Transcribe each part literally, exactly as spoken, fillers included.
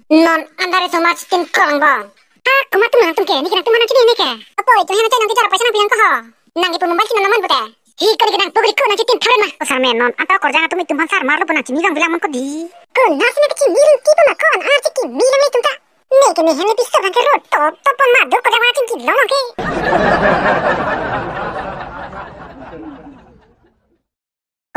Non andare somaj tin krong bang. Ha, komat atum nangtum ke, neke nangtum aphan nangchini neke. Apoi, itum hem chai nangkejar paisa nangpi nang ko ho. Nang ipu mobile chini nang man pute. Hi, kali ke nang pukri ko nangchitin tharen ma. O sarmen, non anta Okorjang atum itum aphan sar marlo pu nangchini lang bilang man ko dei. Ko nasi nangkachini ru kipu ma ko an archi kimi lang itum ta. Neke ne hem ne piso bang ke ro top top pon ma do Okorjang aphan chingki long long ke.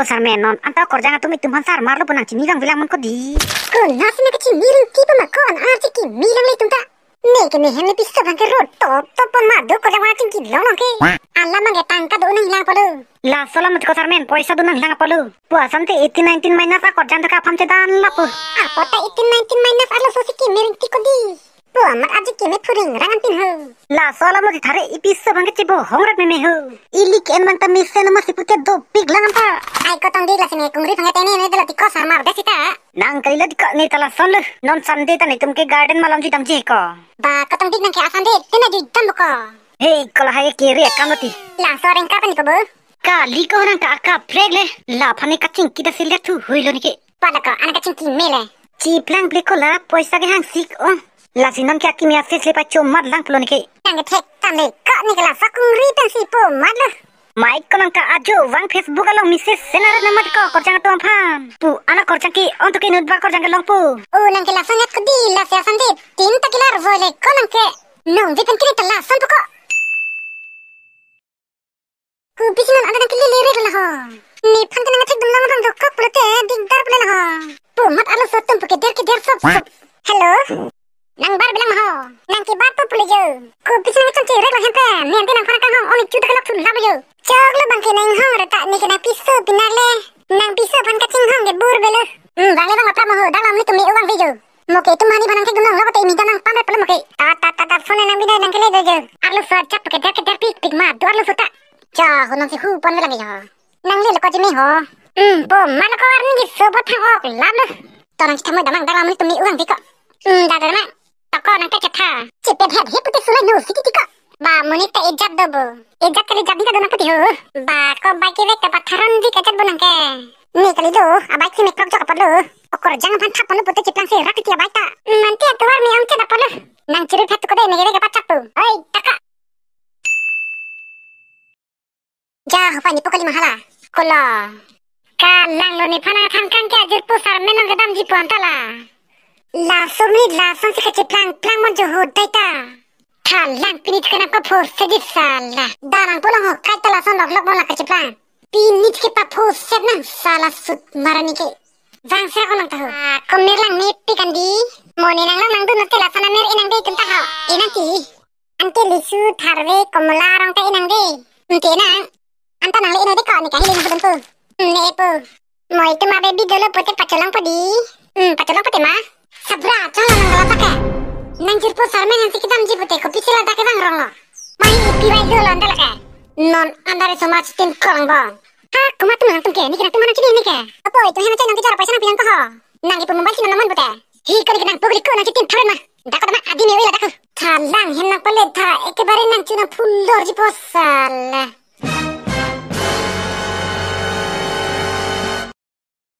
O sarmen, non anta Okorjang atum itum aphan sar marlo pu nangchini lang bilang man ko dei. Ko nasi nangkachini ru kipu ma ko an archi kimi lang le itum ta. Neke ne hem ne piso bang ke ro top top pon ma do Okorjang aphan chingki long long ke. Alam bang ke tangka do nanglang apotlo. Laso alam mati ko sarmen, poisa do nanglang apotlo. Pu asonte eighteen nineteen minus Okorjang ta ka aphan chedan lapu. Apot ta eighteen nineteen minus arloso si kimi ring ti ko dei. Pu amat aji kimi phuring rang anpin ho. Laso alam mati thare ipiso bang ke chebohong rat meme ho. Ili ke-en bang ta mesen nama siput ke dopik lang anta. Ai kotong dik lasi ne kungri aphan ke tene ne dela ti ko sar mar de sita. Nang kalilo ti ko ne ta lason lo. Non Sunday ta netum ke garden malom jui damji ko. Ba kotong dik nang ke a-Sunday tene jui dam ko. Hei, ko lahai kiri akam lo ti. Laso rengka pani ko bo. Kali ko nang ka akaprek le. Laphan ne kachingki ta si lethu huilo neke. Pada ko, an kachingki mele. Chiplang ple ko la, poisa ke hangsik o. Lasi non ke akimi a-face le pachomat lang pulo neke. Nang ke thek tan le, ko neke laso kungri pen si po mat lo. Mai ko nang ka ajo vang Facebook along message send ra na mat ko Okorjang atum aphan. Pu an Okorjang ke, on to ke nut ba Okorjang ke long pu. O nang ke laso ngat ko dei, laso a-Sunday tin ta kelar voi le ko nang ke. Nong di pen kini ta lason pu ko. Kopisi non anta nang kele le rek la ho. Nephan ke nang thek dun lang bang dokok pulote dikdar pule la ho. Pu amat arloso atum pu keder keder sop sop. Hello. Nang bar bilang ma ho. Nang ke bar po pule jo. Kopisi nang chonche rek la hem pen. Nente nangphan kanghong ong chu ta kelok thun la jo. Choklo bang ke nang hong re ta neke nang piso pinar le. Nang piso aphan kachinghong ke bur belo. Hmm, vang le vang apra ma ho. Dang lam ni tumi uang ve jo. Mo ke itum hani aphan nang thek dun long lo ko te imi ta nang pam re pulo mo ke. Ta ta ta ta phone nang bidai nang kele do jo. Arloso ajat ke der ke der pik pik ma do arloso ta. Cha ho nang si hu pon lang jo. Nang le ko jimi ho. Hmm, po ma lo ko arni ji so bot thang ok lam lo. To nang chitha mo damang dang lam ni tumi uang di ko. Hmm, da da ma. To ko nang ta chetha. Chipe phet he pute sulai no si ti ko. Ba monit ta ejat do bo. Ejat kali jat di ka do nang puti ho. Ba ko bai ke vek ta patharon di ka jat bo nang ke. Ne kali do, abai si mekrok jok apotlo. Okorjang aphan thap pon pute chiplang si rak ti abai ta. Nante atovar me ang chet apotlo. Nang chiri phet ko de ne ke vek pachak tu. Oi, taka. Ja, ho pani po kali ma hala. Kola. Kalang lo nephan athang kang ke ajirpo sarmen nang kedamji pon ta la. Laso minit lason si kachiplang plang mon jo ho dai ta. Thalang pini ke nang ko phor se jit sala. Danang pulang ho kai ta lason lok lok mon la kachiplang. Pini ke pa phor se nang sala sut marani ke. Vang se ko nang ta ho. Ah, ko mir lang ni pi kan di. Mo ne nang lang nang dun te lason amir inang de tum ta ho. Inang ti. Ante lisu tharve komola arong ta inang de. Ante nang. Anta nang le inang de ko ne ka hili nang dun pu. Ne pu. Mo itum a-baby dolo pute pacholang po di. Hmm, pacholang pute ma. Sabra, cholang nang la ta ke. Nang jirpo sarmen nang si kedamji pute kopisi la ta ke bang rong lo. Mai ipi bai dolo anta la ke. Non andare somaj tin krong bang. Ha, komat atum nangtum ke, neke nangtum aphan nangchini neke. Apoi, itum hem chai nangkejar paisa nangpi nang ko ho. Nang ipu mobile chini nang man pute. Hi, kali ke nang pukri ko nangchitin tharen ma. Dako dama adi me oi la dako. Thalang hem nang pale tha, ekebare nang chu nang phulor ji po sala.